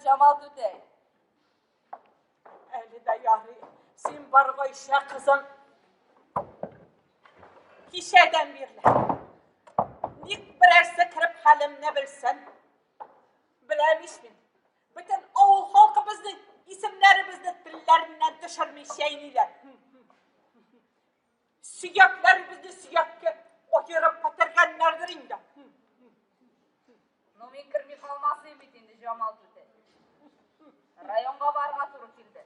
Җамал түтәй? Әле дә ярый. Син бар, Гайшә кызым. Кичәдән бирле. Ник берәрсе кереп хәлемне белсен. Беләм ич мин. Бөтен авыл халкы безнең исемнәребезне телләреннән төшерми чәйниләр. Сөякләребезне сөяккә аерып бетергәннәрдер инде. Ну, мин керми калмас идем бит инде, Җамал түтәй. Районга барырга туры килде.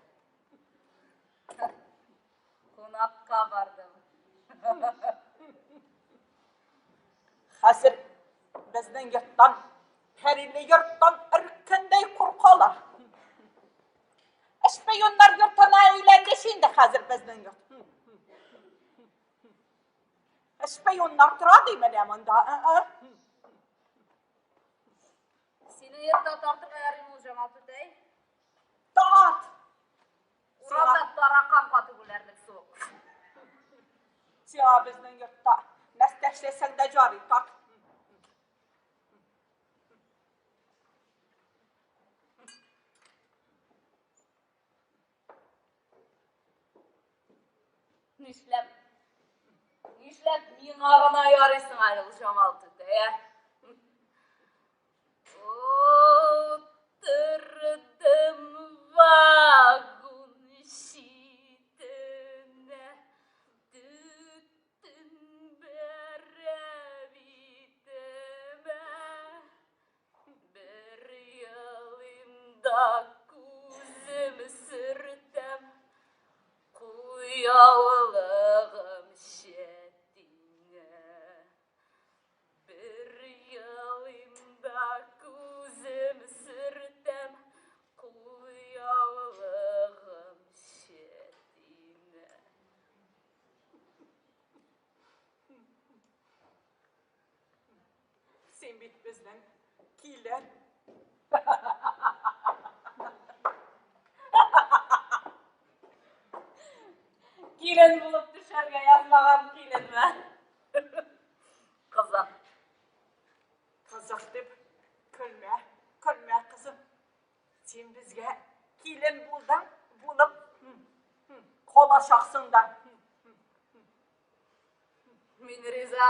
Кунакка бардым. Хәзер безнең йорттан, пәриле йорттан өрккәндәй куркалар. Шпионнар йортына әйләнде инде хәзер безнең йорт. Шпионнар тора ди менә монда. Синең йортта тартырга ярыймы ул, Җамал түтәй? Тарт! Урамда таракан катып үләрлек суык. Сиңа безнең йортта нәрсә эшләсәң дә ярый, тарт. Нишләп? Нишләп миңа гына ярыйсың әле ул Җамал түтәй, ә? Утырдым вагон читенә, төтен бәрә битемә. Бер елыйм да күзем сөртәм, куяулыгым чәтинә. Бер елыйм да күзем сөртәм, куяулыгым чәтинә. Син бит безнең килен. Килен булып төшәргә язмаган киленме? Кызык. Кызык дип көлмә, көлмә, кызым. Син безгә килен булдың, булып калачаксың да. Мин риза.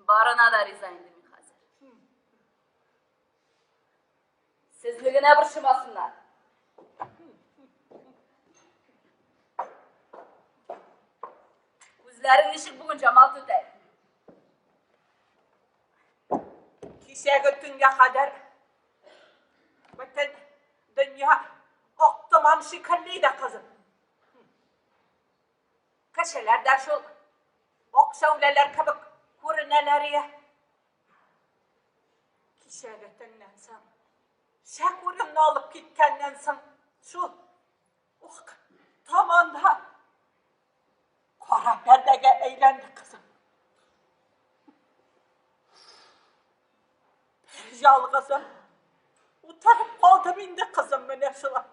Барына да риза инде мин хәзер. Сезне генә борчымасыннар. Күзләрең ничек бүген, Җамал түтәй? Кичәге төнгә кадәр бөтен дөнья ак томан шикелле иде, кызым. Кешеләр дә шул ак шәүләләр кебек күренәләр ия. Кичәге төннән соң, Шәкүремне алып киткәннән соң, шул ук томанда кара пәрдәгә әйләнде кызым. Бер ялгызым утырып калдым инде кызым менә шулай.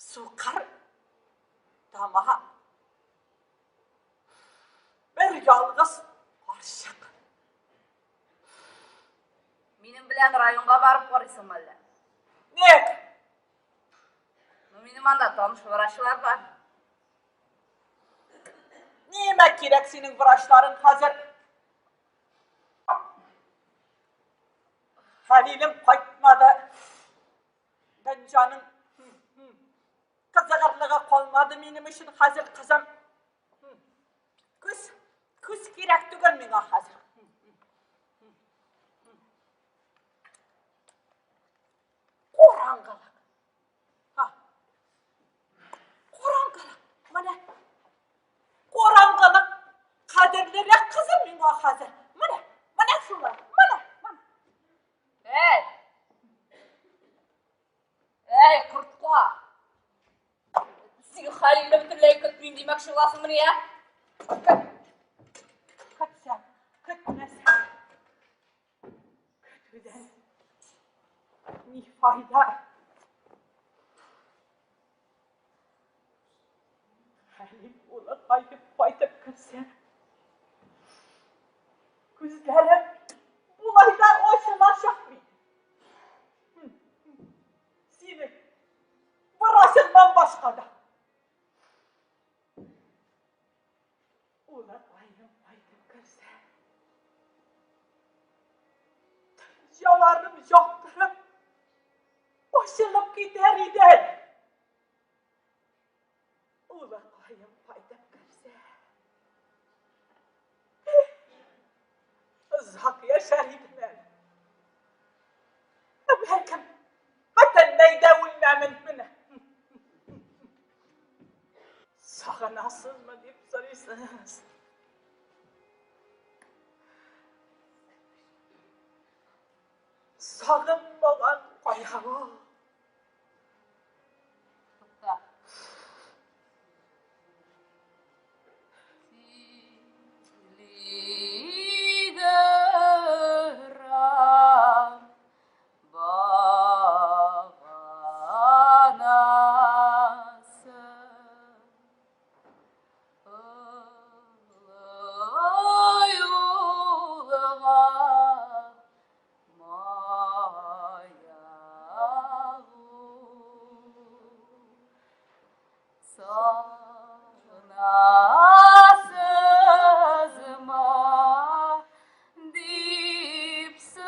Сукыр тама. Бер ялгыз карчык. Минем белән районга барып карыйсыңмы әллә? Ник? Ну, минем анда таныш врачлар бар. Нимә кирәк синең врачларың хәзер? Хәлилем кайтмады. Дөньяның кызыгырлыгы калмады минем өчен хәзер, кызым. Күз, күз кирәк түгел миңа хәзер. Караңгылык. Ха. Караңгылык. Менә. Караңгылык кадерлерәк кызым миңа хәзер. Менә, менә шулай. Менә, менә. Әй! Әй, кортка! Син Хәлилне бөтенләй көтмим димәкче буласыңмыни, ә? Көт. Көтсәң, көтмәсәң. Көтүдән ни файда? Хәлил улы кайтып кайтып керсә, күзләрем болай да ачылачак бит. Аннан башка да. Улыкаем кайтып керсә, дөньяларым яктырып, ачылып китәр иде. Улыкаем кайтып керсә, озак яшәр идем әле. Бәлкем, бөтенләй дә үлмәмен менә. Сагынасызмы дип сорыйсыз. Сагынмаган кая ул? Тукта. Телеграм баганасы олы юлга Сагынасызмы дип сорыйсыз.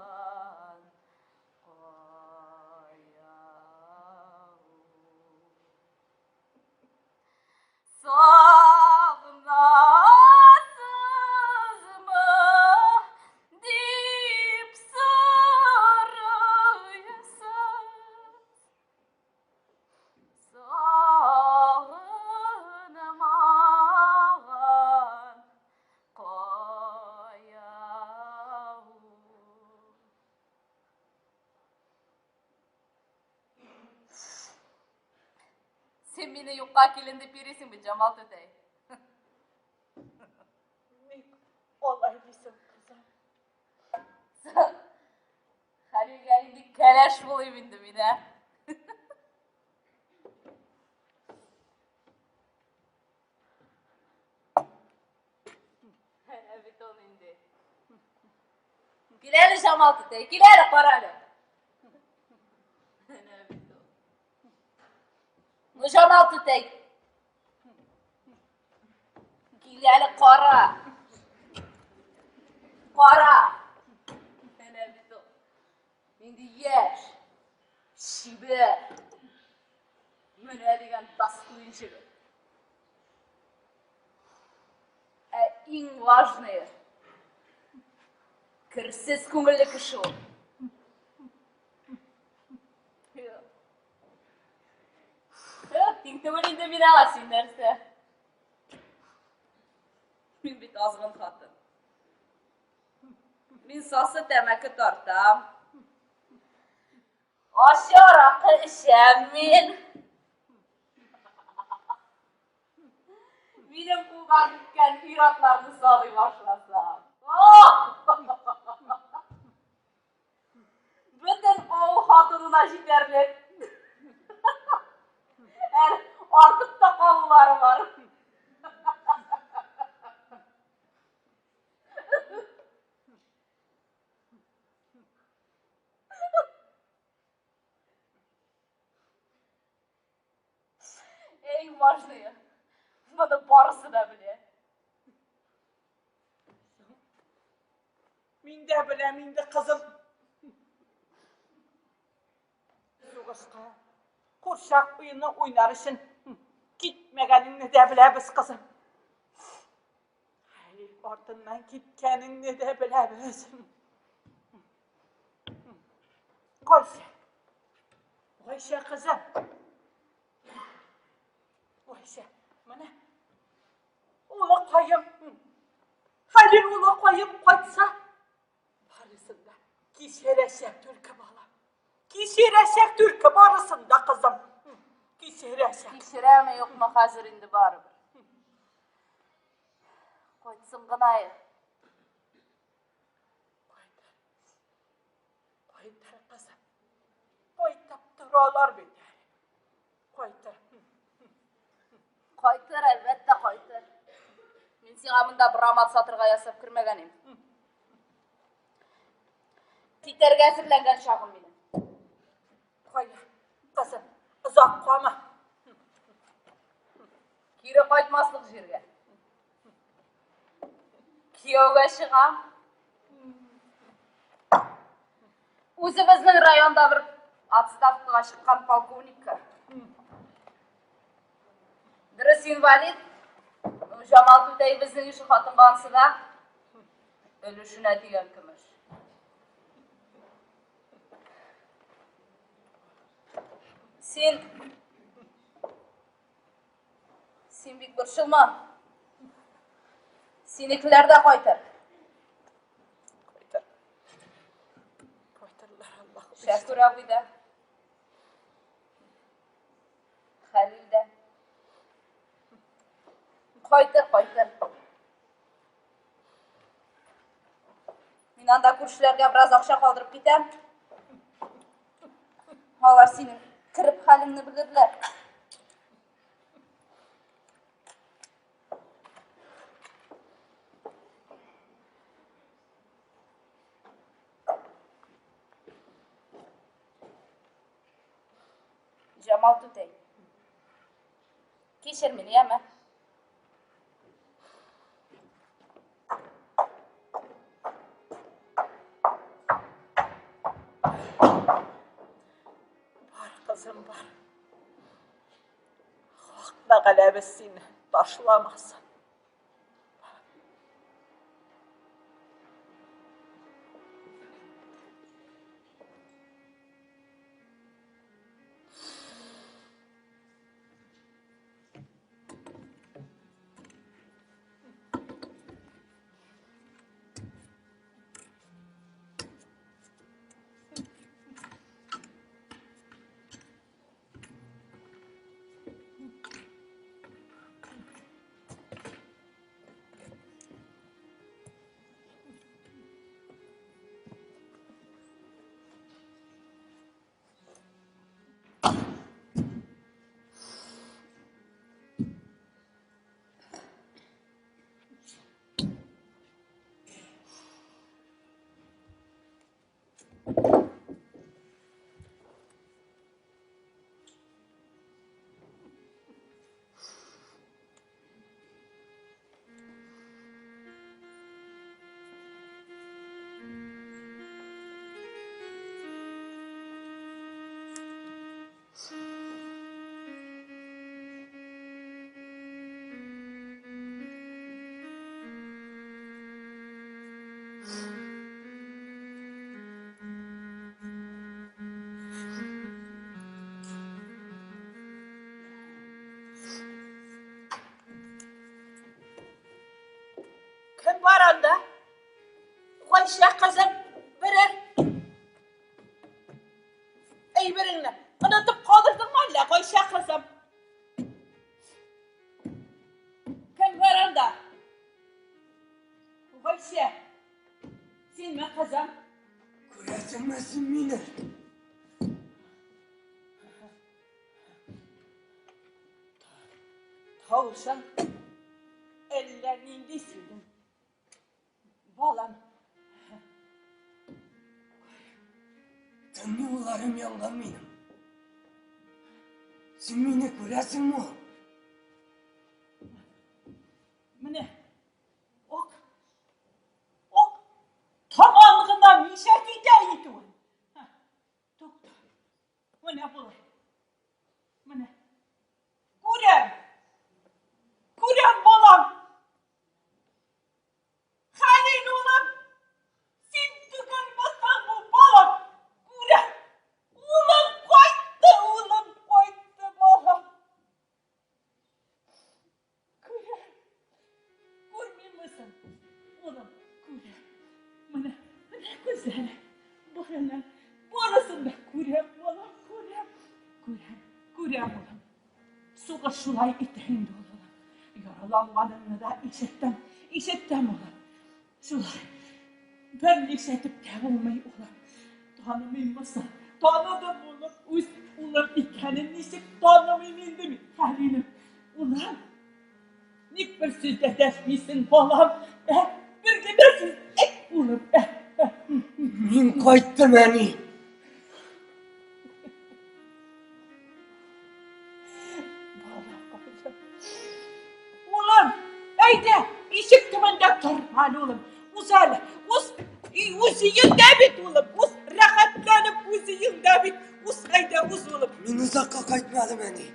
Сагынмаган кая ул? Сагынасызмы дип сорыйсыз. Сагынмаган кая ул? Син мине юкка килен дип йөрисең бит, Җамал түтәй. Ник алай дисең, кызым? Хәлилгә нинди кәләш булыйм инде мин, ә? Әнә бит ул инде. Кил әле, Җамал түтәй, кил әле, кара әле. Әнә бит ул. Ну, Җамал түтәй. Кил әле, кара. Кара. Әнә бит ул. Нинди яшь, чибәр. Менә дигән достоин җегет. Ә иң важные, керсез күңелле кеше ул. Тиң түгел инде мин аңа, син нәрсә? Мин бит азгын хатын. Мин сасы тәмәке тартам. Ачы аракы эчәм мин. Минем кулдан үткән ир-атларны саный башласам. Бөтен авыл хатынына җитәрлек. Әле артык та калулары бар. Иң важные, моны барысы да белә. Мин дә беләм инде, кызым. Сугышка курчак уены уйнар өчен китмәгәнеңне дә беләбез, кызым. Хәлил артыннан киткәнеңне дә беләбез. Гайшә. Гайшә кызым. Гайшә, менә улыкаем. Хәлил улыкаем кайтса, барысын да кичерәчәк түлке бала. Кичерәчәк түлке барысын да, кызым. Кичерәчәк. Кичерәме, юкмы, хәзер инде барыбер. Кайтсын гына әле. Кайтыр. Кайтыр, кызым. Кайтып торалар бит әле. Кайтыр. Кайтыр, әлбәттә, кайтыр. Мин Мин сиңа монда брамат сатырга ясап кермәгән идем. Китәргә әзерләнгән чагым минем. Кая, кызым, озак калма. Кире кайтмаслык җиргә. Кияүгә чыгам. Үзебезнең районда бер отставкага чыккан полковникка. Дөрес инвалид. Җамал түтәй безнең ише хатынга ансы да өлешенә тигән көмеш. Син Син бик борчылма. Синекеләр дә кайтыр. Кайтыр. Кайтырлар Аллаһ. Шәкүр абый да. Хәлил дә. Кайтыр, кайтыр. Мин анда күршеләргә бераз акча калдырып китәм. Алар синең кереп хәлеңне белерләр. Җамал түтәй. Кичер мине, яме. Бар, кызым, бар. Хак Тәгаләбез сине ташламасын. Кем бар анда? Гайшә кызым, берәр әйбереңне онытып калдырдыңмы әллә, Гайшә кызым? Кем бар анда? Гайшә, синме, кызым? Күрәсеңме син мине? Тавышың әллә нинди синең. Балам. Тын юлларым янган минем. Син мине күрәсеңме ул? Менә ак ак томан гына мишәт итә итүен. Тукта. Менә болай. Менә. Күрәм. Күрәм, балам. Хәлил улым, син түгел булсаң бу, балам. Күрәм. Улым кайтты, улым кайтты, балам. Күрәм. Күрмимме соң? Улым, күрәм. Менә, менә күзләре, борыны, барысын да күрәм, балам, күрәм. Күрәм, күрәм, улым. Сугыш шулай итә инде ул, улым. Яраланганыңны да ишеттем, ишеттем, улым. Шулай. Бер нишләтеп тә булмый, улым. Танымыйммы соң? Таныдым, улым, үз улым икәнен ничек танымыйм инде мин, Хәлилем. Улым, ник бер сүз дә дәшмисең, балам? Ә? Бер генә сүз әйт, улым. Ә? Мин кайттым, әни. Улым, әйдә, ишек төбендә торма әле, улым. Уз әле, уз. Үз өеңдә бит, улым. Уз, рәхәтләнеп үз өеңдә бит. Уз, әйдә, уз, улым. Мин озакка кайтмадым, әни.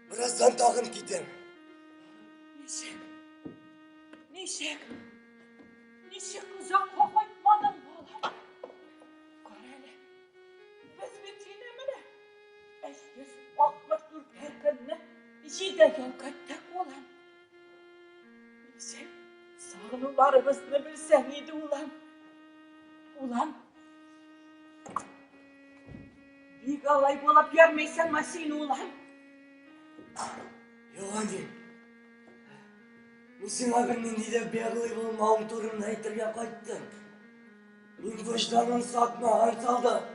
Бераздан тагын китәм. Ничек? Ничек? Ничек озакка кайтмадың, балам? Карале, без бит сине менә 364 көнне җиде ел көттек, улым. Ничек сагынуларыбызны белсәң иде, улым. Улым, бик алай булып йөрмисеңме син, улым? Юк, әни. Мин сиңа бернинди дә беглый булмавым турында әйтергә кайттым. Мин вөҗданын сатмаган солдат.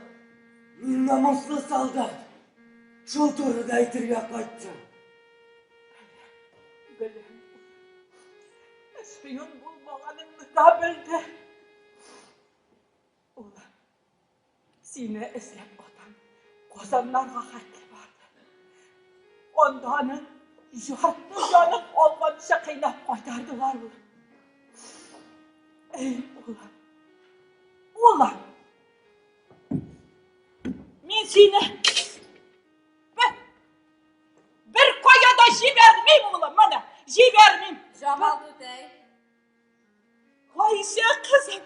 Мин намуслы солдат. Шул турыда әйтергә кайттым. Беләм. Шпион булмаганыңны да белде. Улым, сине эзләп атам Казаннарга хәтле барды. Анда аның ярты җанын алганчы кыйнап кайтардылар улым. Эй, улым, улым, мин сине бер кая да җибәрмим, улым, менә, җибәрмим. Җамал түтәй. Гайшә кызым!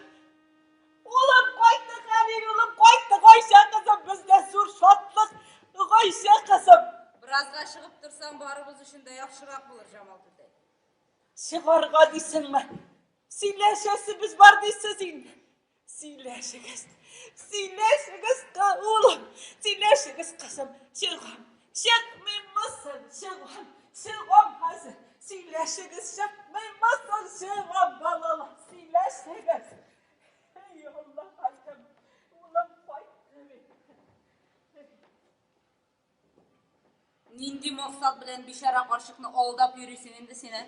Улым кайтты, Хәлил улым кайтты, Гайшә кызым, бездә зур шатлык. Гайшә кызым. Беразга чыгып торсаң, барыбыз өчен дә яхшырак булыр, Җамал түтәй. Чыгарга дисеңме? Сөйләшәсебез бар дисез инде. Сөйләшегез, сөйләшегез, улым, сөйләшегез, кызым, чыгам, чыкмыйммы чыгам, чыгам хәзер, сөйләшегез, чыкмыйммы чыгам, балалар, сөйләшегез. Эй, Аллаһым, улым кайтты бит. Нинди максат белән бичара карчыкны алдап йөрисең инде син, ә?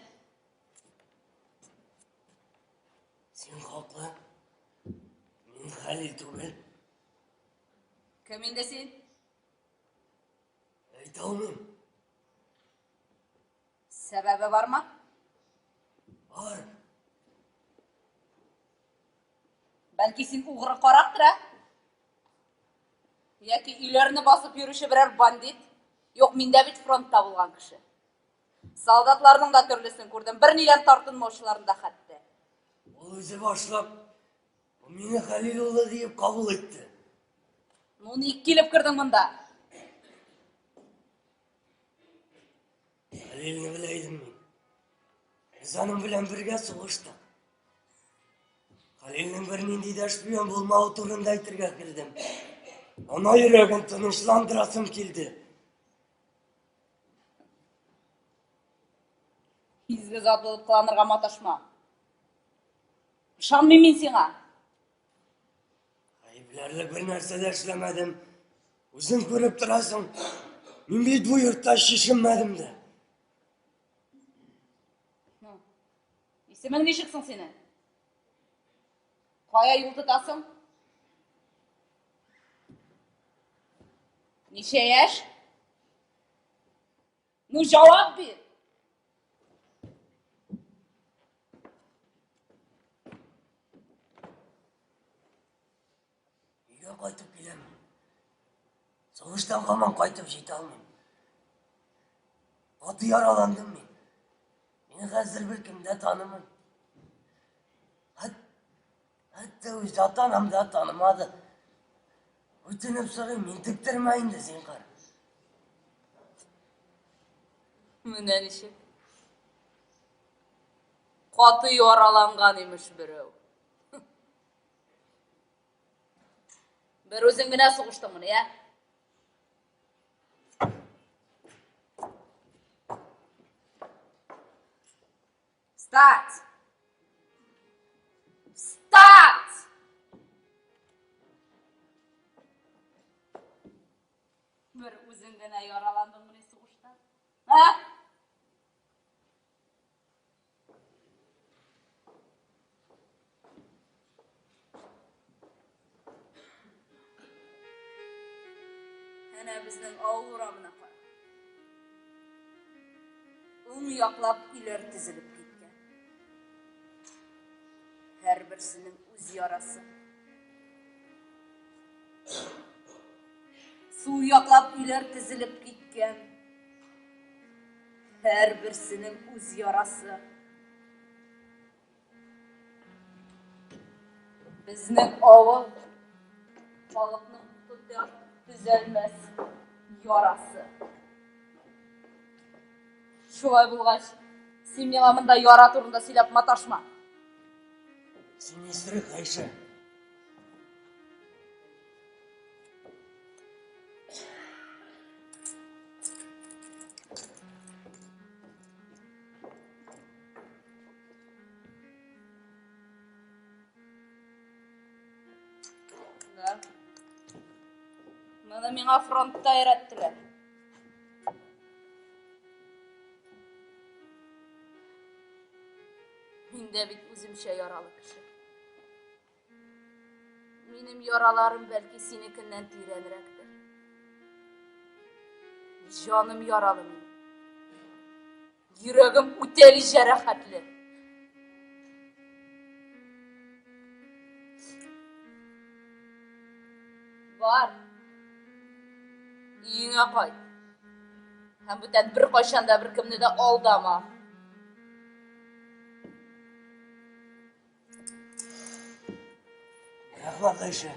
Син хаклы. Мин Хәлил түгел. Кем инде син? Әйтә алмыйм. Сәбәбе бармы? Бар. Бәлки син угры карактыр, ә? Яки өйләрне басып йөрүче берәр бандит? Юк, мин дә бит фронтта булган кеше. Солдатларның да төрлесен күрдем, бернидән тартынмаучыларын да хәтта. Ул үзе башлап, мине Хәлил улы диеп кабул итте. Ну, ник килеп кердең монда? Хәлилне белә идем мин. Без аның белән бергә сугыштык. Хәлилнең бернинди дә шпион булмавы турында әйтергә килдем. Ана йөрәген тынычландырасым килде. Изге зат булып кыланырга маташма. Ышанмыйм мин сиңа. Гаепләрлек бер нәрсә дә эшләмәдем. Үзең күреп торасың. Мин бит бу йортта чишенмәдем дә. Исемең ничек соң синең? Кая юл тотасың? Ничә яшь? Ну, җавап бир! Өйгә кайтып киләм. Сугыштан һаман кайтып җитә алмыйм. Каты яраландым мин. Мине хәзер беркем дә танымый. Хәтта үз ата-анам да танымады. Үтенеп сорыйм, интектермә инде, зинһар. Менә ничек. Каты яраланган имеш берәү. Бер үзең генә сугыштыңмыни, ә? Встать! Встать! Бер үзең генә яраландыңмыни сугышта? Ә? Әнә безнең авыл урамына кара. Уң яклап өйләр тезелеп киткән. Һәрберсенең үз ярасы. Сул яклап өйләр тезелеп киткән. Һәрберсенең үз ярасы. Безнең авыл халыкның тоташ төзәлмәс ярасы. Шулай булгач, син миңа монда яра турында сөйләп маташма. Син исерек, Гайшә. Да. Моны миңа фронтта өйрәттеләр. Мин дә бит үземчә яралы кеше. Минем яраларым бәлки синекеннән тирәнрәктер. Җаным яралы минем. Йөрәгем үтәли җәрәхәтле. Бар. Өеңә кайт. Һәм бүтән беркайчан да беркемне дә алдама. Рәхмәт, Гайшә.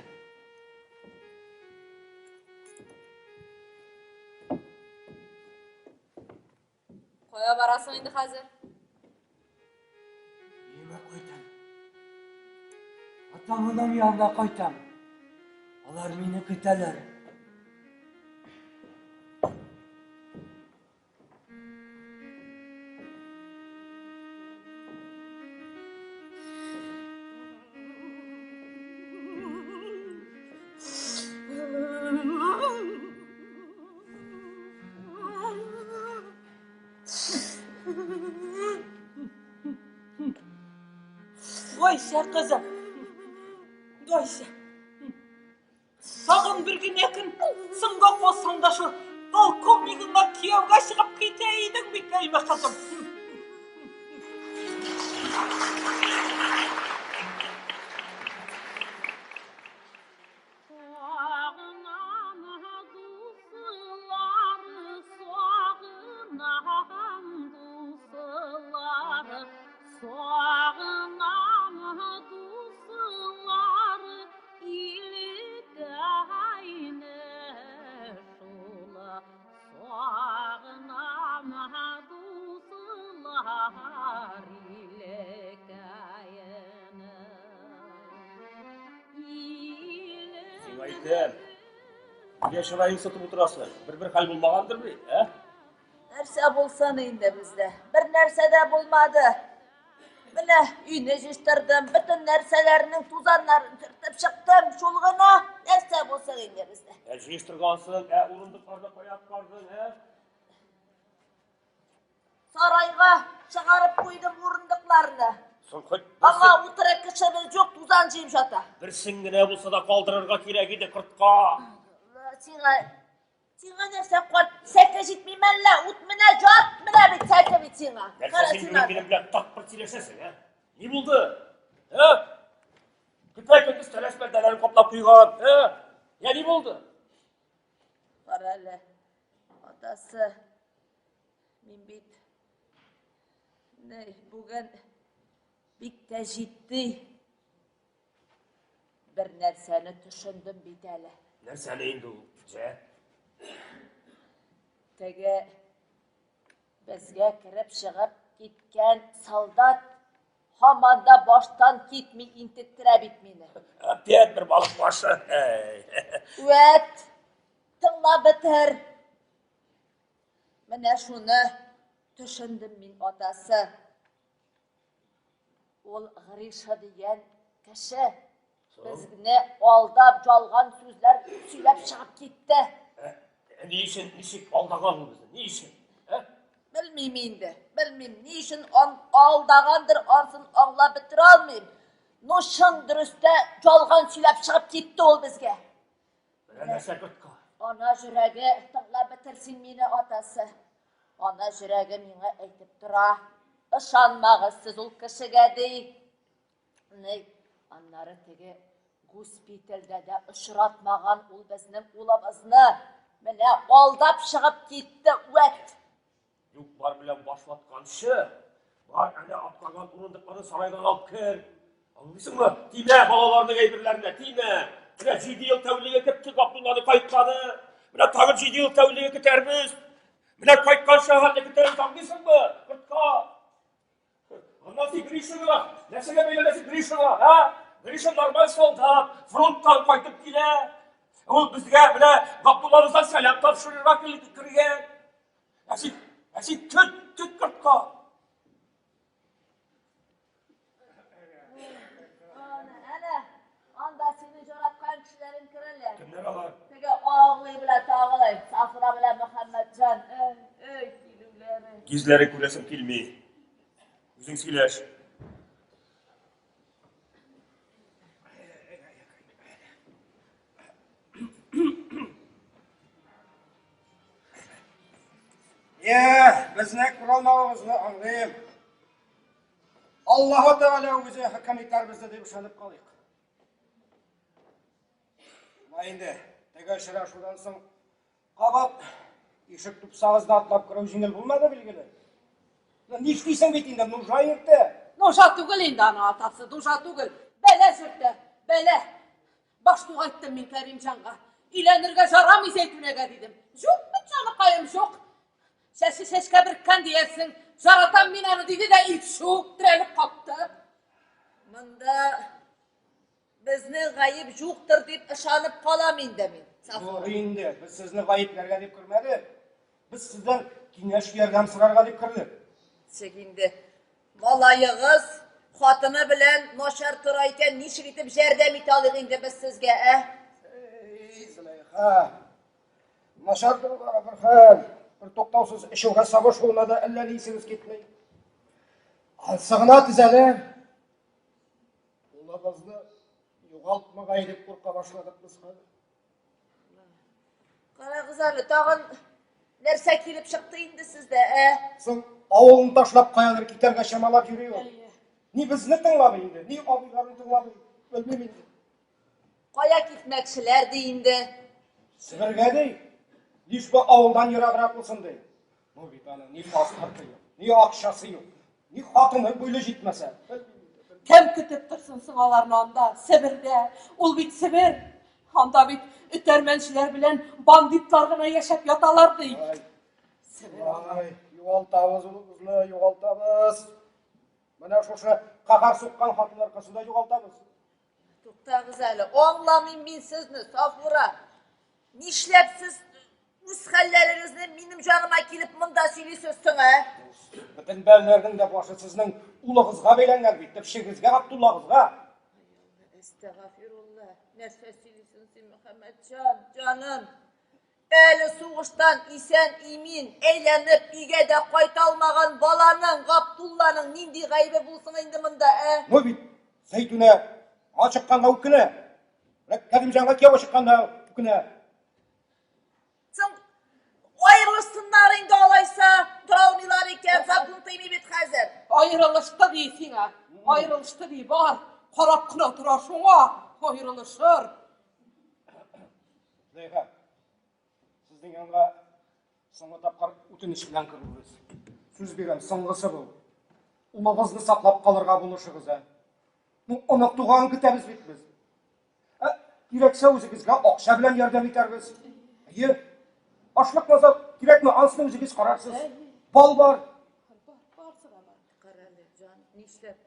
Кая барасың инде хәзер? Өемә кайтам. Атам-анам янына кайтам. Алар мине көтәләр. Гайшә кызым. Гайшә. Тагын бер генә көн соңга калсаң да шул полковнигыңа кияүгә чыгып китә идең бит, әйме кызым. Сиңа әйтәм. Нигә чыраең сытып утырасың? Бер-бер хәл булмагандыр бит, ә? Нәрсә булсын инде бездә? Бер нәрсә дә булмады. Менә өйне җыештырдым, бөтен нәрсәләрнең тузаннарын сөртеп чыктым. Шул гына нәрсә булсын инде бездә. Ә җыештыргансың, ә урындыкларны кая аткардың, ә? Сарайга чыгарып куйдым урындыкларны. Соң хоть Аңа утыра кешебез юк, тузан җыеп ята. Берсен генә булса да калдырырга кирәк иде кортка. Сиңа сиңа нәрсә карт сәке җитми мәллә? Ут менә җат менә бит сәке бит сиңа. Нәрсә син бүген минем белән тапкыр сөйләшәсең, ә? Ни булды? Ә? Көпә көндез тәләш пәрдәләрен каплап куйган, ә? Я ни булды? Кара әле, атасы, мин бит не бүген бик тә җитди бер нәрсәне төшендем бит әле. Нәрсәне инде ул, җә? Теге безгә кереп чыгып киткән солдат һаман да баштан китми интектерә бит мине. Опять бер балык башы. Вәт, тыңлап бетер. Менә шуны төшендем мин, атасы. Ул Гриша дигән кеше безне алдап, жалган сүзләр сөйләп чыгып китте. Ә, ни өчен, ничек алдаган ул безне? Ни өчен? Ә? Белмим инде, белмим, ни өчен алдагандыр, ансын аңлап бетерә алмыйм. Но чын дөрестә жалган сөйләп чыгып китте ул безгә. Менә нәрсә кортка. Ана җөрәге, тыңлап бетер син мине, атасы. Ана җөрәге миңа әйтеп тора. Ышанмагыз сез ул кешегә, ди. Ни, аннары теге госпитальдә дә очратмаган ул безнең улыбызны. Менә алдап чыгып китте, вәт. Юк-бар белән баш ватканчы, бар әнә аткарган урындыкларны сарайдан алып кер. Аңлыйсыңмы? Тимә балаларның әйберләренә, тимә. Менә 7 ел тәүлеге көттек Абдулланы кайтканы. Менә тагын 7 ел тәүлеге көтәрбез. Менә кайткан хәтле көтәрбез, аңлыйсыңмы? Кортка. Аннан син Гришага, нәрсәгә бәйләнәсең Гришага, а? Гриша нормаль солдат, фронттан кайтып килә. Ул безгә менә Габдуллабыздан сәлам тапшырырга кергән. Ә син, ә син көт, көт кортка. Әнә, анда синең яраткан кешеләрең керәләр. Кемнәр алар? Теге Аглый белән Тагылый, Сафура белән Мөхәммәтҗан. Эй, эй, килүләре. Йөзләре күрәсем килми. Үзең сөйләш. Йә, безне күралмавыгызны аңлыйм. Аллаһы Тәгалә үзе хөкем итәр безне дип ышанып калыйк. Менә инде теге очрашудан соң кабат ишек тупсагызда атлап керү җиңел булмады билгеле. Нишлисең бит инде, нужа йөртә. Нужа түгел инде аны атасы, нужа түгел. Бәлә сөртә, бәлә. Баш тугайттым мин Кәримҗанга. Өйләнергә жарамый Зәйтүнәгә дидем. Юк бит җаныкаем, юк. Чәче чәчкә береккән диярсең. Жаратам мин аны диде дә и чү, терәлеп катты. Монда безнең гаеп юктыр дип ышанып калам инде мин. Юк инде, без сезне гаепләргә дип кермәдек. Без сездән киңәш ярдәм сорарга дип кердек. Ничек инде? Малаегыз хатыны белән начар тора икән, ничек итеп ярдәм итә алыйк инде без сезгә, ә? Эй, Зөләйха, начар торуга бер хәл, бер туктаусыз эчүгә сабышуына да әллә ни исегез китми. Ансы гына төзәлә. Улыбызны югалтмагай дип курка башладык без хәзер. Карагыз әле, тагын нәрсә килеп чыкты инде сездә, ә? Соң авылын ташлап каядыр китәргә чамалап йөри ул. Ни безне тыңламый инде, ни абыйларын тыңламый, белмим инде. Кая китмәкчеләр ди инде? Себергә ди. Лишь бы авылдан ераграк булсын ди. Бу бит аның ни паспорты юк, ни акчасы юк, ни хатыны буйлы җитмәсә. Кем көтеп торсын соң аларны анда, Себердә? Ул бит Себер. Анда бит өтәрмәнчеләр белән бандитлар гына яшәп яталар ди. Себер. Ай, югалтабыз улыбызны, югалтабыз. Менә шушы каһәр суккан хатын аркасында югалтабыз. Туктагыз әле, аңламыйм мин сезне, Сафура. Нишләп сез үз хәлләрегезне минем җаныма килеп монда сөйлисез соң, ә? Бөтен бәлләрнең дә башы сезнең улыгызга бәйләнгән бит, төпчегезгә, Абдуллагызга. Әстәгафирулла, нәрсә сөйлисең син, Мөхәммәтҗан, җаным? Әле сугыштан исән-имин әйләнеп өйгә дә кайта алмаган баланың, Габдулланың нинди гаебе булсын инде монда, ә? Ну бит, Зәйтүнә аңа чыкканга үкенә. Менә Кәримҗанга кияүгә чыкканда үкенә. Соң аерылышсыннар инде алайса, тора алмыйлар икән, закон тыймый бит хәзер. Аерылышты ди сиңа. Аерылышты ди, бар. Карап кына тора шуңа. Аерылышыр. Зәйха, сезнең янга соңгы тапкыр үтенеч белән керүебез. Сүз бирәм, соңгысы бу. Улыгызны саклап калырга булышыгыз, ә. Ну, онык туганын көтәбез бит без. Ә, кирәксә үзегезгә акча белән ярдәм итәрбез. Әйе. Ашлык мазар кирәкме, анысын үзегез карарсыз. Бал бар. Карале, җан, нишләп?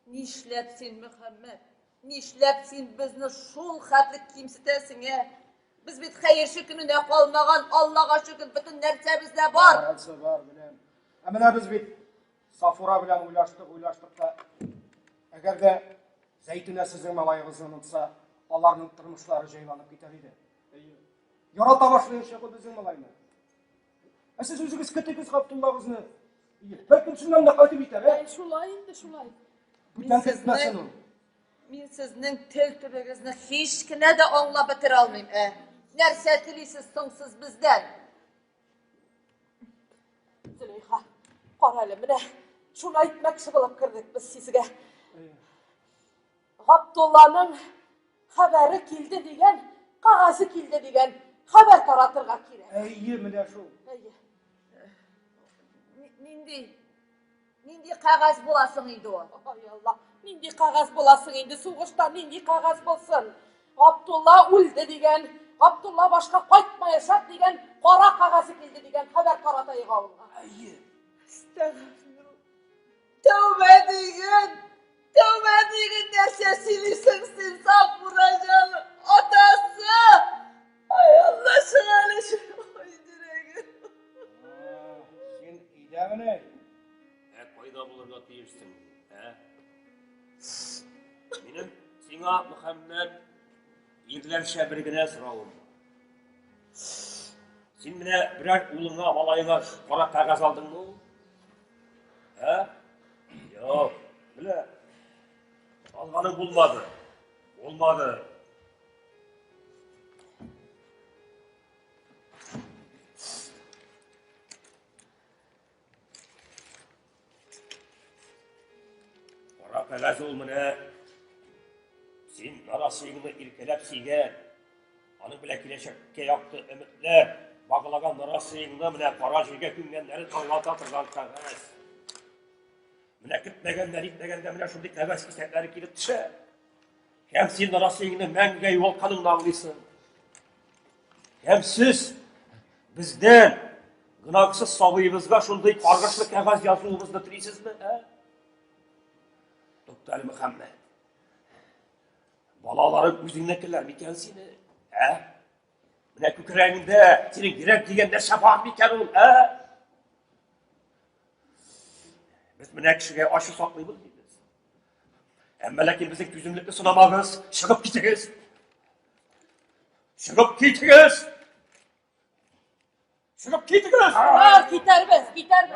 Нишләп син, Мөхәммәт? Нишләп син безне шул хәтле кимсетәсең, ә? Без бит хәерче көненә калмаган, Аллага шөкер, бөтен нәрсәбез дә бар. Барысы бар, беләм. Ә менә без бит Сафура белән уйлаштык, уйлаштык та, әгәр дә Зәйтүнә сезнең малаегызны онытса, аларның тормышлары җайланып китәр иде. Ярата башлаячак ул безнең малайны. Ә сез үзегез көтегез Габдуллагызны. Бер көн чыннан да кайтып җитәр, ә? Шулай инде, шулай. Бүтән көтмәсен ул. Мин сезнең тел төбегезне һич кенә дә аңлап бетерә алмыйм, ә? Нәрсә телисез соң сез бездән? Зөләйха, кара әле, менә шуны әйтмәкче булып кердек без сезгә. Габдулланың хәбәре килде дигән, кәгазе килде дигән хәбәр таратырга кирәк. Әйе, менә шул. Әйе. Нинди Нинди кәгазь була соң инде ул? Ай Алла, нинди кәгазь була соң инде? Сугышта нинди кәгазь булсын? Габдулла үлде дигән, Габдулла башка кайтмаячак дигән кара кәгазе килде дигән хәбәр таратайык авылга. Әйе. Әстәгъфирулла. Тәүбә диген! Тәүбә диген нәрсә сөйлисең син, Сафура җаным? Атасы! Ай Алла, чык әле, чык. Ай, йөрәгем. Син өйдәмени? Ә кайда булырга тиешсең, ә? Минем сиңа, Мөхәммәд, ирләрчә бер генә соравым бар. Син менә берәр улыңа, малаеңа кара кәгазь алдыңмы ул? Ә? Юк, менә алганың булмады. Булмады. Кара кәгазь ул менә син нарасыеңны иркәләп сөйгән, аның белән киләчәккә якты өметләр баглаган нарасыеңны менә кара җиргә күмгәннәрен аңлата торган кәгазь. Менә көтмәгәндә, нитмәгәндә менә шундый кәгазь кисәкләре килеп төшә. Һәм син нарасыеңны мәңгегә югалтканыңны аңлыйсың. Һәм сез бездән гөнаһсыз сабыебызга шундый каргышлы кәгазь язуыбызны телисезме, ә? Туктале, Мөхәммәд. Балаларың үзеңнекеләр микән сине, ә? Менә күкрәгеңдә синең йөрәк дигән нәрсә бар микән ул, ә? Без менә кешегә ачу саклыйбыз дибез. Әмма ләкин безнең түземлекне сынамагыз, чыгып китегез. Чыгып китегез! Чыгып китегез! Бар, китәрбез, китәрбез.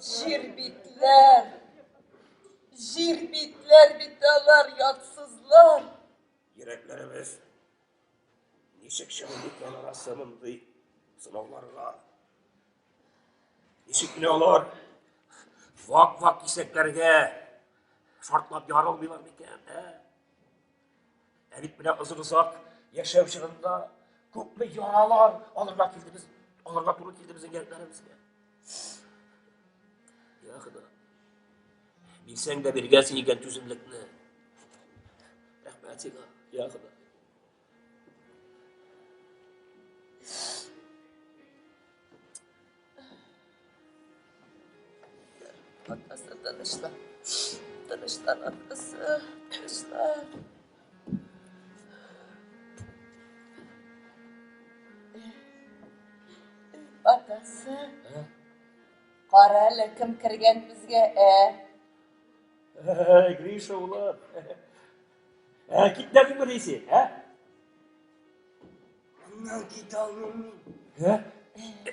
Җир битләр, җир битләр бит алар, ятсызлар. Йөрәкләребез ничек чыгып икән арасы мондый сынауларга? Ничек менә алар вак-вак кисәкләргә шартлап ярылмыйлар микән, ә? Ә бит менә озын-озак яшәү чорында күпме яралар алырга килде без, алырга туры килде безнең йөрәкләребезгә. Я Хода. Бирсәң дә биргәнсең икән түземлекне. Рәхмәт сиңа, я Хода. Атасы тынычлан. Тынычлан, атасы, тынычлан. Атасы. Кара әле, кем кергән безгә, ә? Гриша, улым. Ә, китмәдеңме син, ә? Моннан китә алмыйм мин. Ә?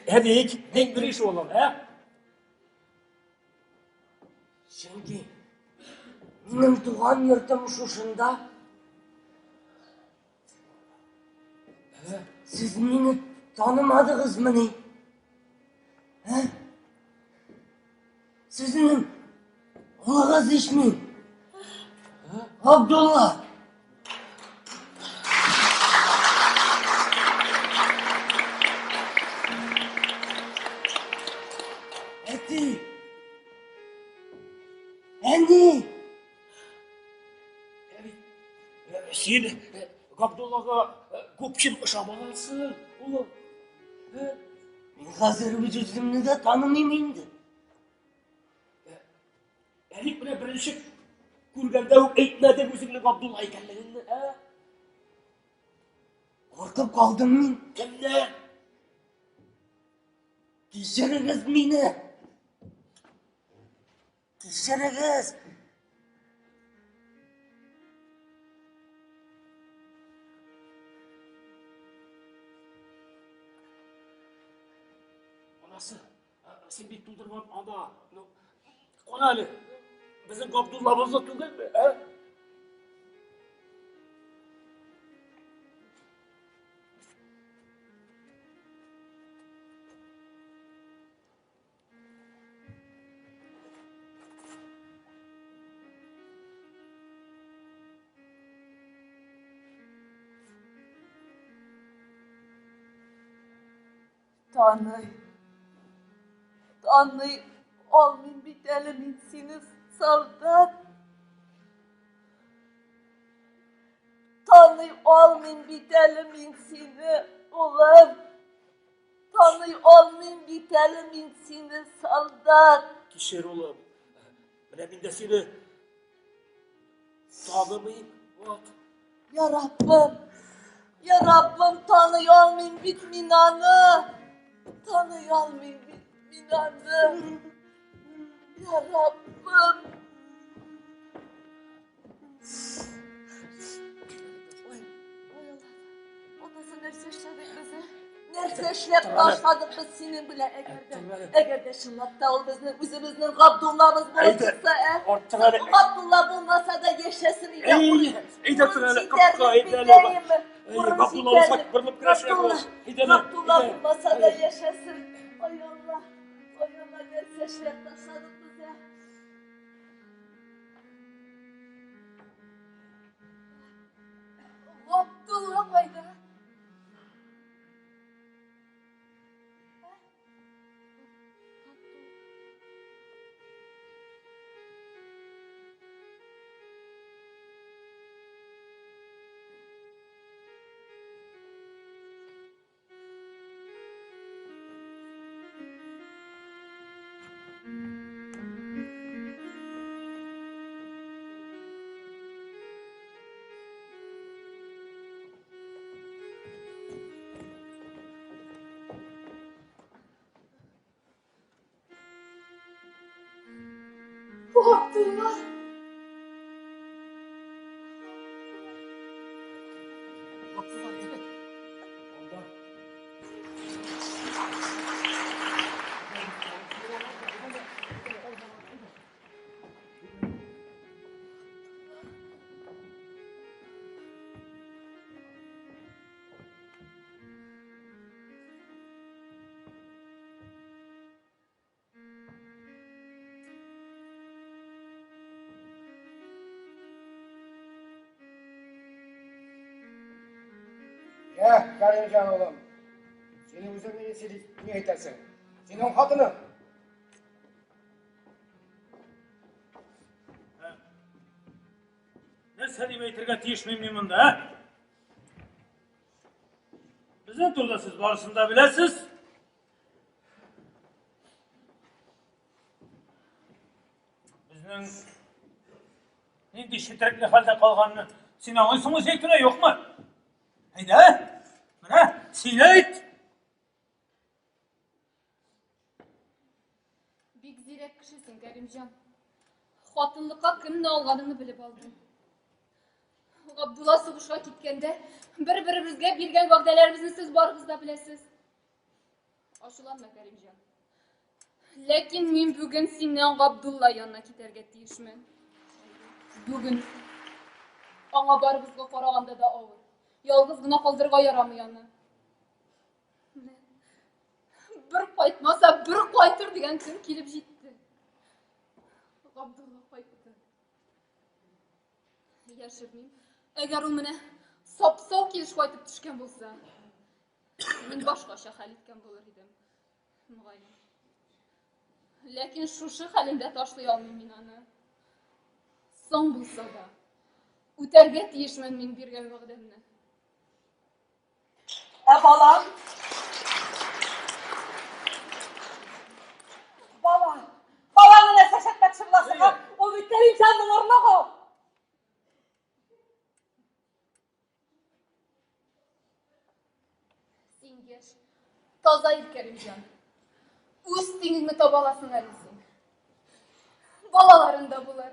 Ә ник? Ник Гриша, улым, ә? Чөнки минем туган йортым шушында. Сез мине танымадыгызмыни? Ә? Сезнең улыгыз ич мин. Абдулла. Әти. Әни. Син Габдуллага күпчем ошамагансың, улым. Мин хәзер үз үземне дә танымыйм инде. Ә ник менә беренче күргәндә үк әйтмәдең үзеңнең Габдулла икәнлегеңне, ә? Куркып калдым мин. Кемнән? Кичерегез мине. Кичерегез. Анасы, син бит тудырган ана. Ну, кара әле, безнең Габдуллабызны түгелме, ә? Таный. Таный алмыйм бит әле мин сине, солдат. Таный алмыйм бит әле мин сине, улым. Таный алмыйм бит әле мин сине, солдат. Кичер, улым. Менә мин дә сине танымыйм, вак. Я Раббым, я Раббым, таный алмыйм бит мин аны. Таный алмыйм бит мин аны. Я Раббым. Ой, ой, Аллам. Атасы нәрсә эшләдек без, ә? Нәрсә эшләп ташладык без синең белән, әгәр дә, әгәр дә чынлап та ул безнең үзебезнең Габдуллабыз булып чыкса, ә? Габдулла булмаса да яшәсен иде. Әй, әйдә тор әле, капка, әйдә әле. Габдулла булса, борылып керәчәк ул. Әйдә әле. Габдулла булмаса да яшәсен. Ай Алла, ай Алла, нәрсә эшләп ташладык без, ә? Габдулла кайда? Габдулла! Йә, Кәримҗан улым, син үзең ни ни әйтәсең? Синең хатының. Нәрсә дип әйтергә тиешмен мин монда, ә? Безнең турыда сез барысын да беләсез. Безнең нинди четерекле хәлдә калганны син аңлыйсыңмы, Зәйтүнә, юкмы? Әйдә, менә, син әйт! Бик зирәк кеше син, Кәримҗан. Хатынлыкка кемне алганыңны белеп алдым. Габдулла сугышка киткәндә бер-беребезгә биргән вәгъдәләребезне сез барыгыз да беләсез. Ачуланма, Кәримҗан. Ләкин мин бүген синнән Габдулла янына китәргә тиешмен. Бүген. Аңа барыбызга караганда да авыр. Ялгыз гына калдырырга ярамый аны. Бер кайтмаса, бер кайтыр дигән көн килеп җитте. Габдулла кайтты. Яшермим. Әгәр ул менә сап-сау килеш кайтып төшкән булса, мин башкача хәл иткән булыр идем. Мөгаен. Ләкин шушы хәлендә ташлый алмыйм мин аны. Соң булса да, үтәргә тиешмен мин биргән вәгъдәмне. Ә балам? Бала! Баланы нәрсә эшләтмәкче буласың, а? Ул бит Кәримҗанның орлыгы! Син яшь, таза ир, Кәримҗан. Үз тиңеңне таба аласың әле син. Балаларың да булыр.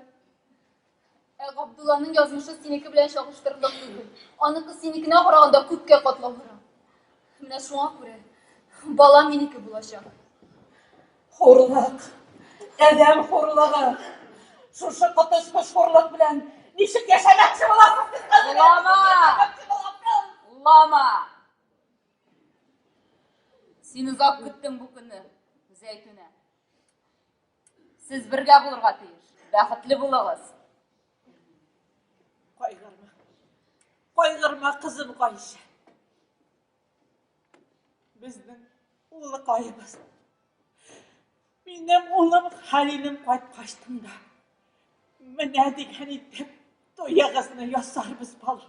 Ә Габдулланың язмышы синеке белән чагыштырырлык түгел. Аныкы синекенә караганда күпкә катлаулырак. Менә шуңа күрә бала минеке булачак. Хурлык! Адәм хурлыгы! Шушы коточкыч хурлык белән ничек яшәмәкче буласыз сез хәзер? Лама! Лама! Син озак көттең бу көнне, Зәйтүнә. Сез бергә булырга тиеш. Бәхетле булыгыз. Кайгырма. Кайгырма, кызым Гайшә. Безнең Улыкаебыз. Минем улым Хәлилем кайткачтын да менә дигән итеп туегызны ясарбыз, балам.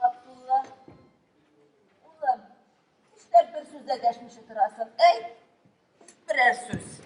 Габдулла, улым, нишләп бер сүз дә дәшмичә торасың? Әйт, берәр сүз.